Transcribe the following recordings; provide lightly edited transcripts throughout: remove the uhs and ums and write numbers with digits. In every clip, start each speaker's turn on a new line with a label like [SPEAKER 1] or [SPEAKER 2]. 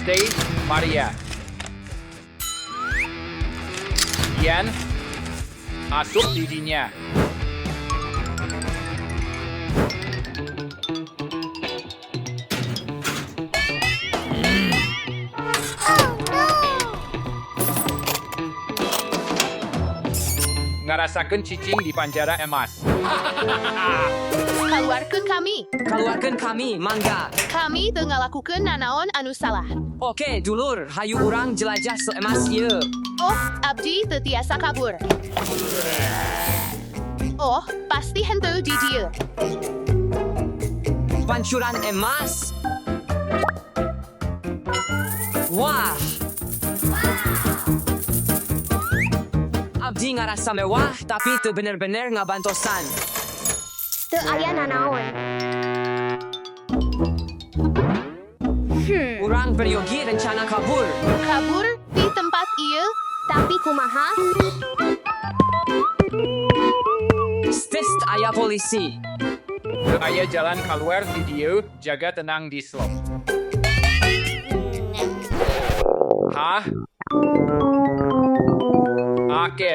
[SPEAKER 1] Stay, Maria. Ian, asup di dinya. Ngarasakeun cicing di panjara emas.
[SPEAKER 2] Kaluarkeun kami.
[SPEAKER 3] Kaluarkeun kami, mangga.
[SPEAKER 2] Kami teu ngalakukeun nanaon anu salah.
[SPEAKER 3] Oke, dulur, hayu urang jelajah emas ieu.
[SPEAKER 2] Oh, abdi teu tiasa kabur. Oh, pasti henteu di dieu.
[SPEAKER 3] Pancuran emas. Wah. Abdi ngarasa mewah, tapi teu bener-bener ngabantosan.
[SPEAKER 4] Teu aya nanaon.
[SPEAKER 3] Urang peryogi rencana kabur.
[SPEAKER 2] Kabur di tempat ieu.
[SPEAKER 4] Tapi kumaha?
[SPEAKER 3] Stist aya polisi.
[SPEAKER 1] Teu aya jalan kaluar di dieu, jaga tenang di slop. Hah? Oke.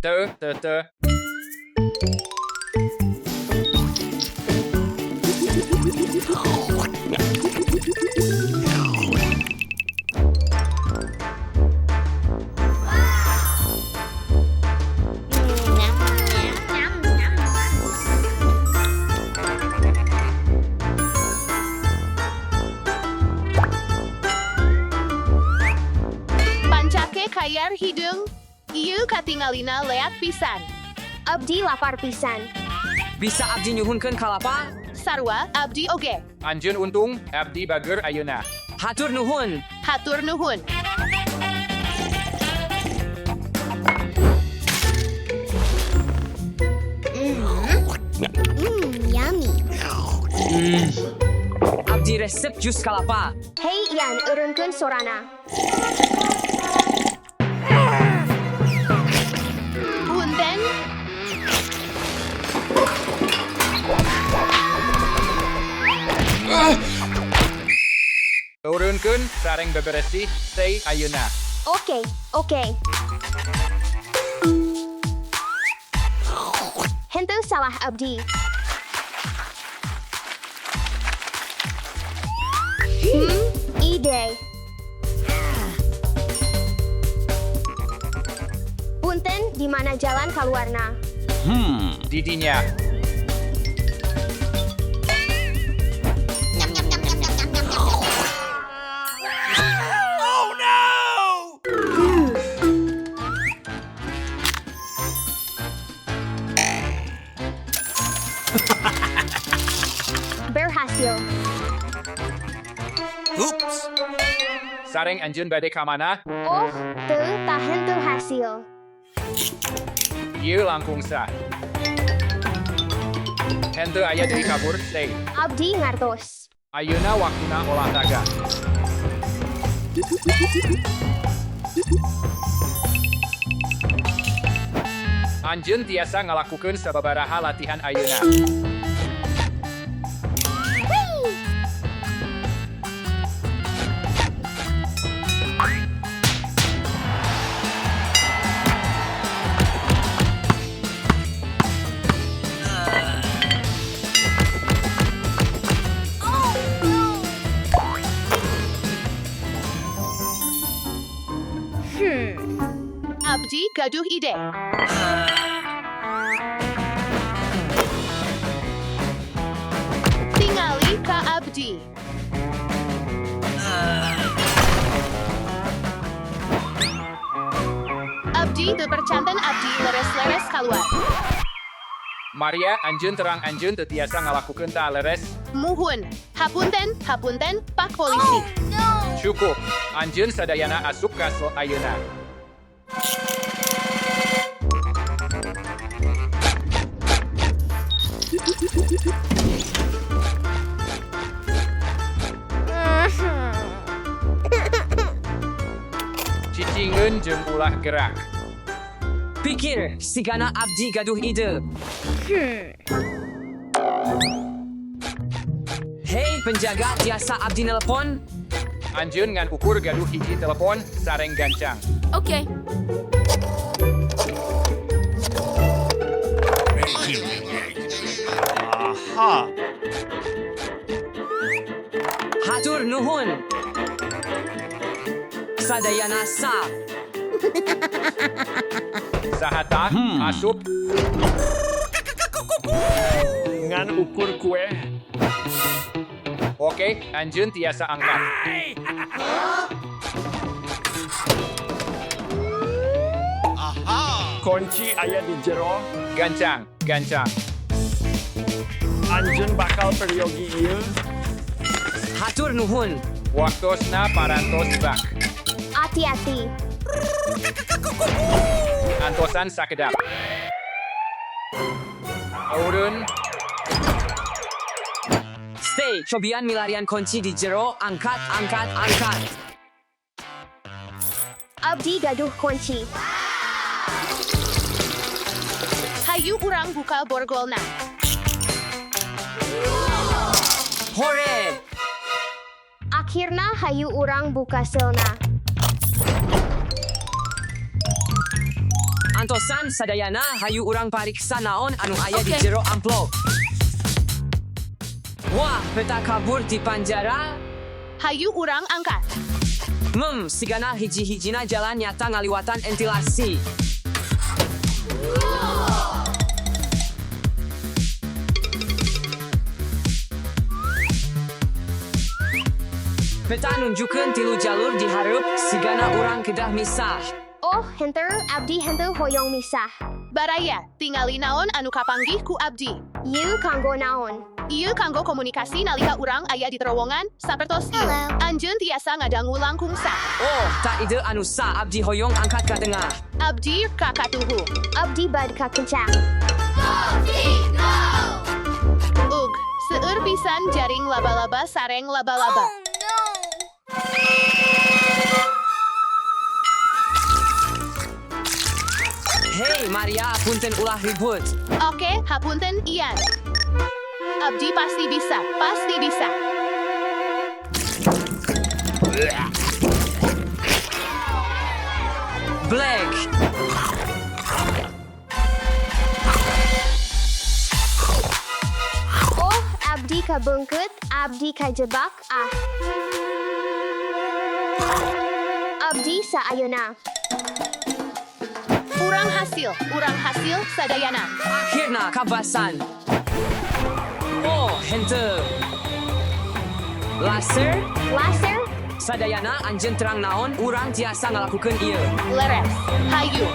[SPEAKER 1] Teu, teu, teu.
[SPEAKER 2] Pancake kayar hideung. Ieu katingalina leat pisan.
[SPEAKER 4] Abdi lapar pisan.
[SPEAKER 3] Bisa abdi nyuhunkeun kalapa?
[SPEAKER 2] Sarua abdi oge.
[SPEAKER 1] Anjeun untung, abdi bager ayeuna.
[SPEAKER 3] Hatur nuhun.
[SPEAKER 2] Hatur nuhun.
[SPEAKER 4] Yummy.
[SPEAKER 3] Abdi resep jus kalapa.
[SPEAKER 4] Hey Ian, eureunkeun sorana.
[SPEAKER 2] Punten.
[SPEAKER 1] Eureunkeun sareng beberesih, stay ayeuna.
[SPEAKER 4] Oke, oke. Henteu salah abdi. Ide. Punten, di mana jalan kaluarna?
[SPEAKER 1] Di dinya.
[SPEAKER 4] Berhasil.
[SPEAKER 5] Oops.
[SPEAKER 1] Sareng anjeun bade ka mana?
[SPEAKER 4] Oh, teu tah henteu hasil.
[SPEAKER 1] Ieu langkung sah. Henteu aya deui kabur, stay.
[SPEAKER 4] Abdi ngartos.
[SPEAKER 1] Ayeuna waktuna olahraga. Anjeun tiasa ngalakukeun sababaraha latihan ayeuna.
[SPEAKER 2] Abdi gaduh ide. Tingali ka abdi. Abdi teu percanten abdi leres-leres kaluar.
[SPEAKER 1] Maria, anjeun terang anjeun teu tiasa ngalakukeun tah leres.
[SPEAKER 2] Muhun. Hapunten, hapunten, Pak Polisi.
[SPEAKER 1] Cukup. Anjeun sadayana asup ka sel ayeuna. Eureun jeung ulah gerak.
[SPEAKER 3] Pikir, sigana abdi gaduh ide. Hei penjaga, tiasa abdi nelpon?
[SPEAKER 1] Anjeun ngan ukur gaduh hiji telepon sareng gancang.
[SPEAKER 2] Oke.
[SPEAKER 3] Hatur nuhun. Sadayana sa.
[SPEAKER 1] Saha tah asup
[SPEAKER 5] Ngan ukur kue.
[SPEAKER 1] Oke, anjeun tiasa angkat.
[SPEAKER 5] Kunci aya di jero.
[SPEAKER 1] Gancang, gancang.
[SPEAKER 5] Anjeun bakal peryogi ieu.
[SPEAKER 3] Hatur nuhun.
[SPEAKER 1] Waktosna parantos bak.
[SPEAKER 4] Hati-hati.
[SPEAKER 1] Antosan sakedap. Eureun
[SPEAKER 3] Stay, cobian milarian kunci di jero, angkat, angkat, angkat.
[SPEAKER 4] Abdi gaduh kunci.
[SPEAKER 2] Hayu urang buka borgolna.
[SPEAKER 3] Hore!
[SPEAKER 4] Akhirna hayu urang buka selna.
[SPEAKER 3] Antosan sadayana hayu urang pariksa naon anu aya di
[SPEAKER 2] Oke.
[SPEAKER 3] jero amplop. Wah, peta kabur di panjara.
[SPEAKER 2] Hayu urang angkat.
[SPEAKER 3] Sigana hiji-hijina jalan nyata ngaliwatan ventilasi. Peta nunjukkeun tilu jalur di hareup, sigana urang kedah misah.
[SPEAKER 4] Oh, henteu, abdi henteu hoyong misah.
[SPEAKER 2] Baraya, tingali naon anu kapanggih ku abdi.
[SPEAKER 4] Ieu kanggo naon?
[SPEAKER 2] Ieu kanggo komunikasi nalika urang aya di terowongan, sapertos ieu. Anjeun tiasa ngadangu langkung sah.
[SPEAKER 3] Oh, tak ide anu sa abdi hoyong angkat ka tengah.
[SPEAKER 2] Abdi kakatuhu.
[SPEAKER 4] Abdi bad kakencang.
[SPEAKER 2] Ug, seueur pisan jaring laba-laba sareng laba-laba.
[SPEAKER 3] Hei Maria, punten ulah ribut.
[SPEAKER 2] Oke, hapunten Ian. Abdi pasti bisa, pasti bisa.
[SPEAKER 3] Black.
[SPEAKER 4] Oh, abdi kabeungkeut, abdi kajebak, ah. Abdi saayuna.
[SPEAKER 2] Urang hasil sadayana.
[SPEAKER 3] Akhirna kabasan. Oh, henteu. Laser,
[SPEAKER 4] Laser,
[SPEAKER 3] sadayana anjeun terang naon urang tiasa ngalakukeun ieu.
[SPEAKER 2] Leres, hayu.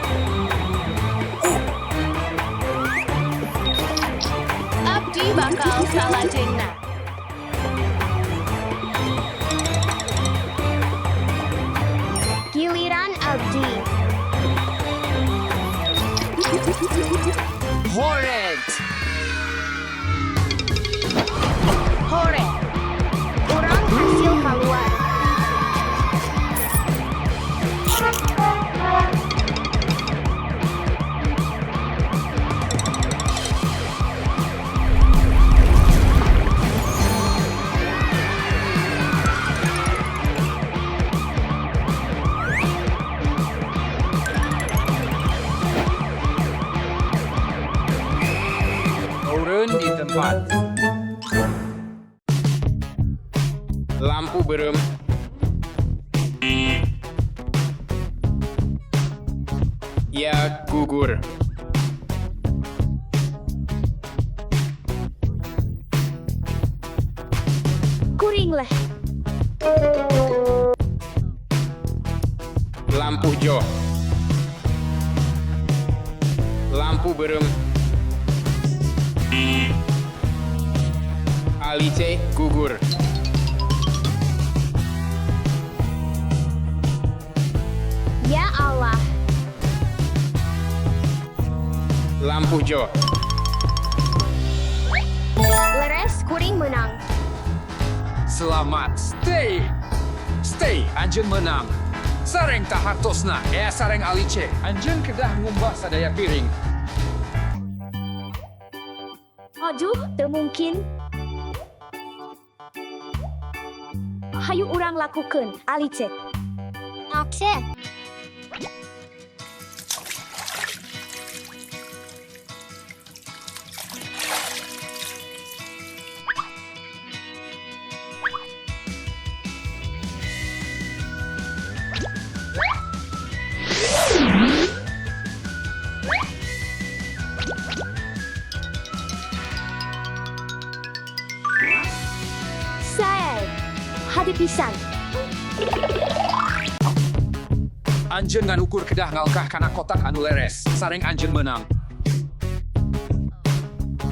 [SPEAKER 2] Abdi bakal salajengna.
[SPEAKER 4] Giliran abdi.
[SPEAKER 3] Horrid.
[SPEAKER 2] Hore,
[SPEAKER 4] Urang hasil keluar.
[SPEAKER 1] Eureun di tempat. Lampu beureum. Ya gugur.
[SPEAKER 4] Kuring leh.
[SPEAKER 1] Lampu hijau. Lampu beureum. Alice gugur.
[SPEAKER 4] Ya Allah.
[SPEAKER 1] Lampu hijau.
[SPEAKER 4] Leres kuring menang.
[SPEAKER 1] Selamat. Stay. Stay. Anjeun menang. Sareng tah hartosna, ea sareng Alice. Anjeun kedah ngumbah sadaya piring.
[SPEAKER 6] Aduh, teu mungkin. Hayu urang lakukeun, Alice.
[SPEAKER 4] Oke.
[SPEAKER 6] Sae. Hade pisan.
[SPEAKER 1] Anjeun ngan ukur kedah ngalkah kana kotak anu leres. Sareng anjeun menang.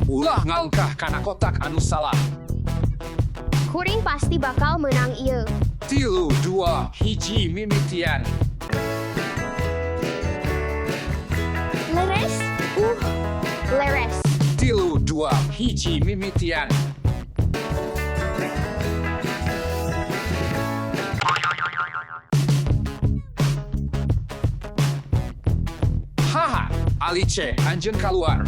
[SPEAKER 1] Ulah ngalkah kana kotak anu salah.
[SPEAKER 4] Kuring pasti bakal menang ieu.
[SPEAKER 1] 3, 2, 1, mimitian.
[SPEAKER 6] Leres?
[SPEAKER 4] Leres.
[SPEAKER 1] 3, 2, 1, mimitian. Haha, Alice, anjeun kaluar.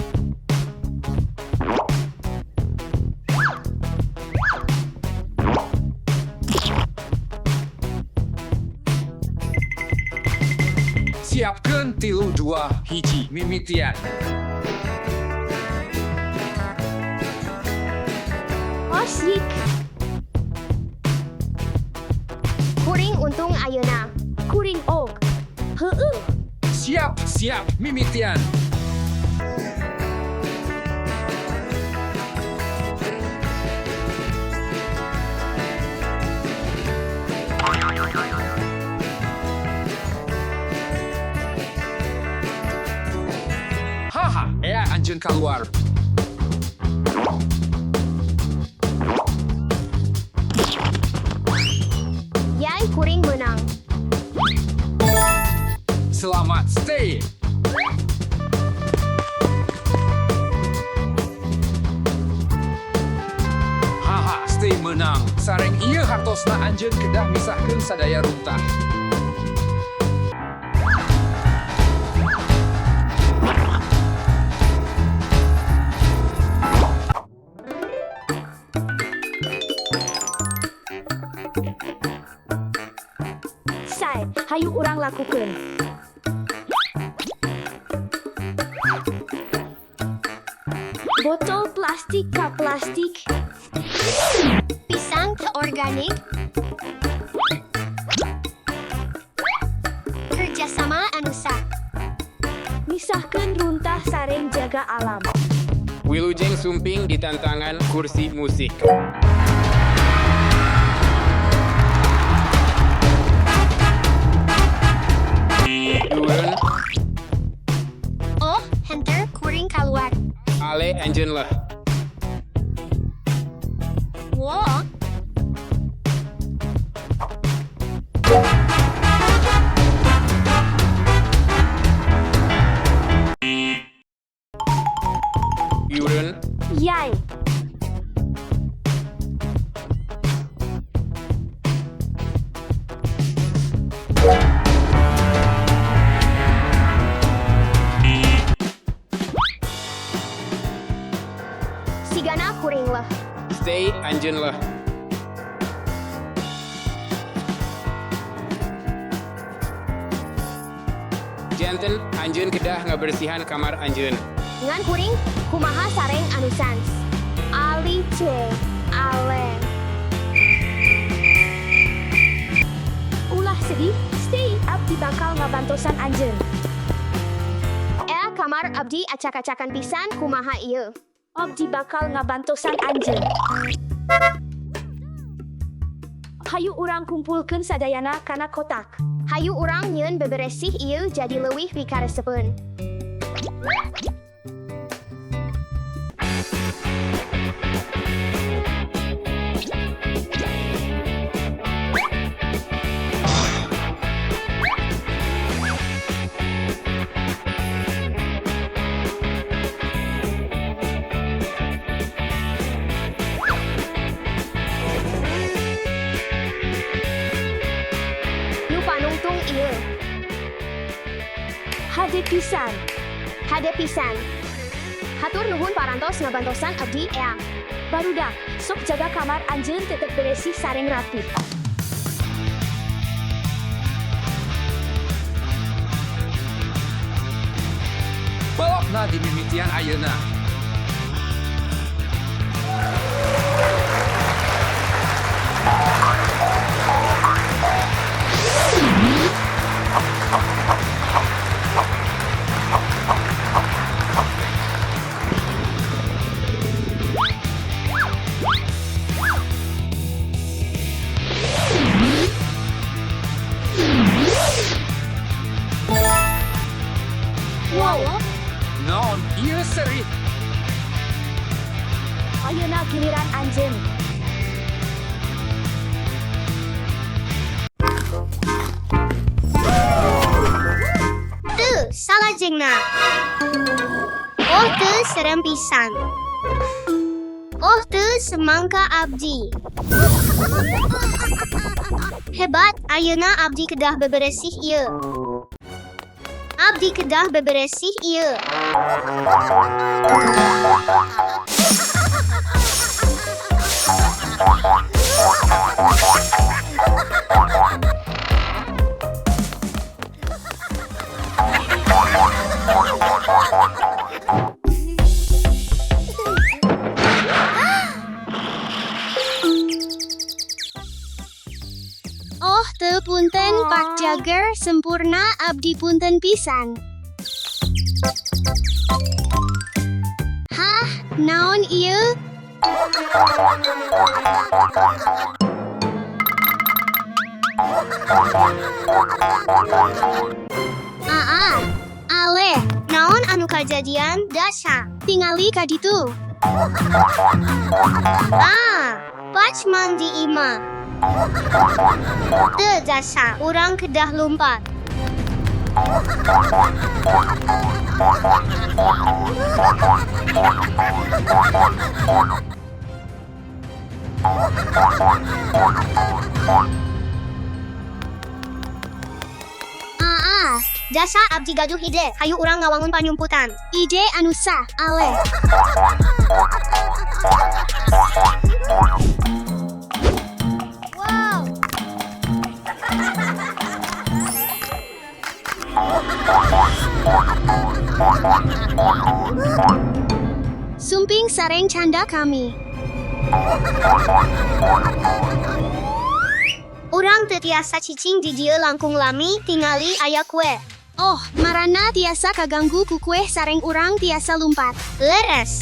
[SPEAKER 1] Siapkeun 3, 2, 1, mimitian.
[SPEAKER 6] Osik.
[SPEAKER 4] Kuring untung ayeuna.
[SPEAKER 6] Kuring ok. Heueuh.
[SPEAKER 1] Siap, siap, mimitian. Haha, ea anjeun kaluar.
[SPEAKER 4] Yai kuring menang.
[SPEAKER 1] Selamat stay. Haha, stay menang. Sareng ieu hartosna anjeun kedah misahkeun sadaya runtah.
[SPEAKER 6] Sae, hayu urang lakukeun. Botol plastik ka plastik.
[SPEAKER 4] Pisang teu organik. Kerjasama anu sah.
[SPEAKER 6] Misahkeun runtah sareng jaga alam.
[SPEAKER 7] Wilujeng Sumping di tantangan kursi musik. Turun,
[SPEAKER 4] Oh, henter kuring kaluar.
[SPEAKER 7] ale anjeun leh.
[SPEAKER 4] Wo.
[SPEAKER 7] Turun,
[SPEAKER 6] Yai.
[SPEAKER 4] Sigana kuring leh.
[SPEAKER 7] stay anjeun leh. Janten anjeun kedah ngabersihan kamar anjeun.
[SPEAKER 4] Ngan kuring kumaha sareng anu sans.
[SPEAKER 6] Alice. Ale. Ulah sedih, stay abdi bakal ngabantosan anjeun.
[SPEAKER 4] Ea kamar abdi acak-acakan pisan kumaha ieu.
[SPEAKER 6] Abdi bakal ngabantosan anjeun. Hayu urang kumpulkeun sadayana kana kotak.
[SPEAKER 4] Hayu urang nyieun beberesih ieu jadi leuwih pikaresepeun. Nu panungtung ieu
[SPEAKER 6] Hade pisan.
[SPEAKER 4] Hade pisan. Hatur nuhun parantos ngabantosan abdi, Ea.
[SPEAKER 6] Barudak, sok jaga kamar anjeun tetep beresih sareng rapi.
[SPEAKER 1] Balokna dimimitian ayeuna.
[SPEAKER 6] Wow,
[SPEAKER 1] Naon ieu seuri?
[SPEAKER 6] Ayeuna giliran anjeun.
[SPEAKER 4] Teu, salajengna. Oh teu serem pisan. Oh teu semangka abdi. Hebat, ayeuna abdi kedah beberesih ieu. Abdi kedah beberesih ieu. Oh, teu punten Pak Jagger sempurna abdi punten pisan. Hah, naon ieu? Aa, ale, naon anu kajadian dasha, tingali ka ditu. Ah, Pacman di imah. Teu jasa, urang kedah lumpat. Aa, jasa abdi gaduh ide, hayu urang ngawangun panyumputan. Ide anu sah, ale. Wow. Sumping sareng canda kami. Urang teu tiasa cicing di dieu langkung lami tingali aya kue. Oh, marana tiasa kaganggu ku kue sareng urang tiasa lumpat. Leres.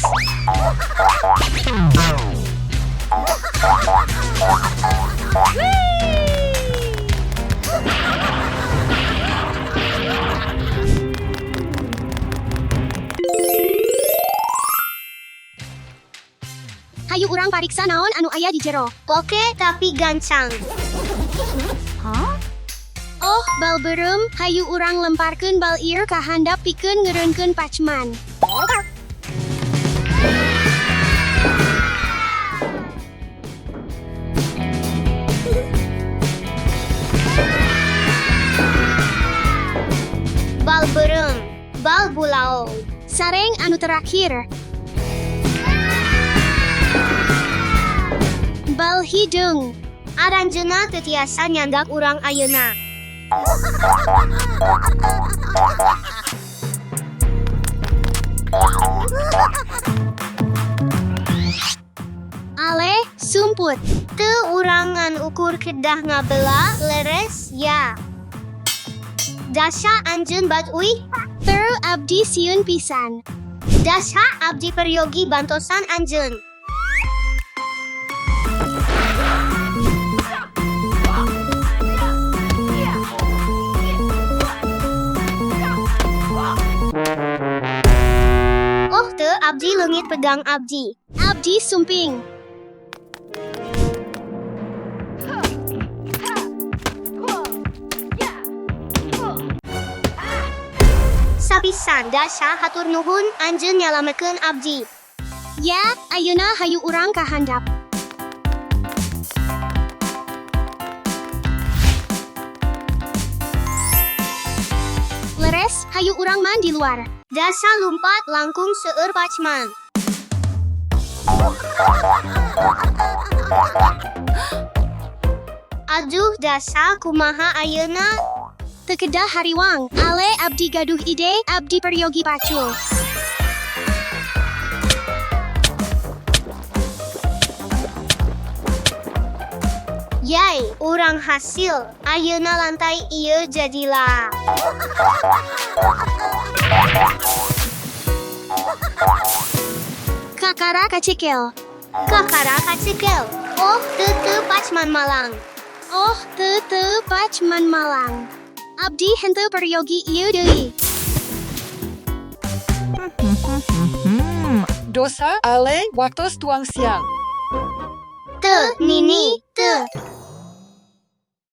[SPEAKER 4] Hayu urang pariksa naon anu aya di jero. Oke, tapi gancang. Oh, bal beureum, hayu urang lemparkeun bal ieu ka handap pikeun ngeureunkeun Pacman. Bal beureum, bal bulaong. Sareng anu terakhir. Bal hideung. Aranjeuna teu tiasa nyandak urang ayeuna. Ale, sumput. Teu urang ngan ukur kedah ngabela, leres ya. Dasha anjeun bat uih. Teu abdi sieun pisan. Dasha abdi peryogi bantosan anjeun. Oh teu abdi leungit pedang abdi. Abdi sumping. Sapisan dasha hatur nuhun anjeun nyalametkeun abdi. Ya, ayeuna hayu urang ka handap. Leres, hayu urang Urang man di luar. Dasa lumpat langkung seueur pacman. Aduh dasa kumaha ayeuna? Teu kedah hariwang. Ale abdi gaduh ide, abdi peryogi pacul. Yai, urang hasil. Ayeuna lantai ieu jadilah. Kakara kacekel. Kakara kacekel. Oh, teu teu pacman malang. Oh, teu teu pacman malang. Abdi henteu peryogi ieu deui.
[SPEAKER 8] Dosa, ale, waktu tuang siang.